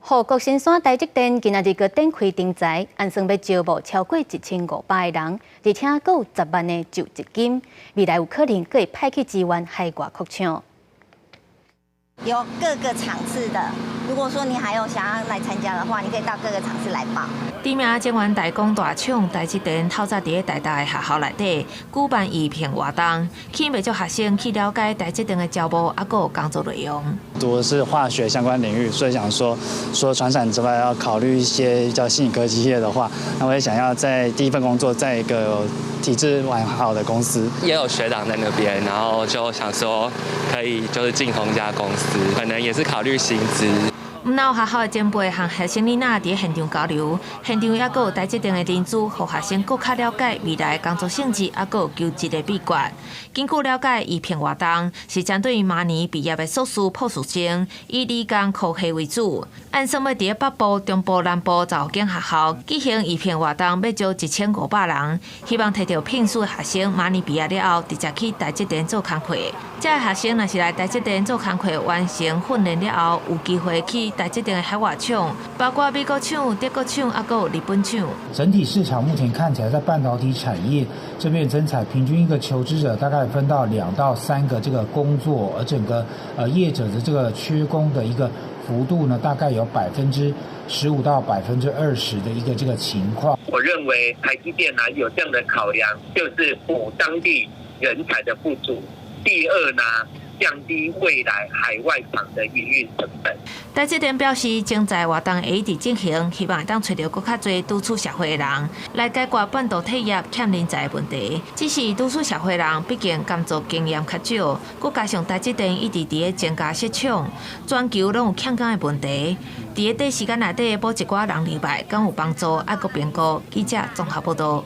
護國神山台積電今仔日閣展開徵才，按算欲招募超過1500個人，而且閣有10萬的就職金，未來有可能閣會派去支援海外擴廠。有各個場次的，如果說你還有想要來參加的話，你可以到各個場次來報。知名晶圓代工大廠台積電透早佇咧台大的學校內底舉辦預聘活動，吸引袂少學生去了解台積電的招募猶閣有工作內容。讀的是化學相關領域，所以想說，除了傳產之外，要考慮一些比較新科技業的話，那我也想要在第一份工作在一個體制完好的公司。也有學長在那邊，然後就想說可以就是進同一家公司，可能也是考慮薪資。毋但學校的前輩和學生囡仔佇現場交流，現場猶閣有台積電的人資，予學生閣較了解未來工作性質，猶閣有求職的秘訣。根據了解，預聘活動是針對明年畢業的碩士、博士生，以理工科系為主。按算欲佇咧北部、中部、南部15間學校舉行預聘活動，欲招1500人，希望提著聘書的學生，明年畢業了後，直接去台積電做工課。這个學生若是來台積電做工課，完成訓練了後，有機會去台積電的海外廠，包括美國廠、德國廠，猶閣有日本廠。整體市場目前看起來，在半導體產業這邊徵才，平均一個求職者大概分到2到3個這個工作，而整個業者的這個缺工的一個幅度呢，大概有15%到20%的一個這個情況。我認為台積電呢有這樣的考量，就是補當地人才的不足。第二呢，降低未來海外廠的營運成本。台積電表示，徵才活動會一直進行，希望會當揣著閣較濟拄出社會的人，來解決半導體業欠人才的問題。只是拄出社會的人，畢竟工作經驗較少，閣加上台積電一直佇咧增加設廠，全球攏有欠工的問題。佇咧短時間內底補一寡人入來，敢有幫助？猶閣評估。記者綜合報導。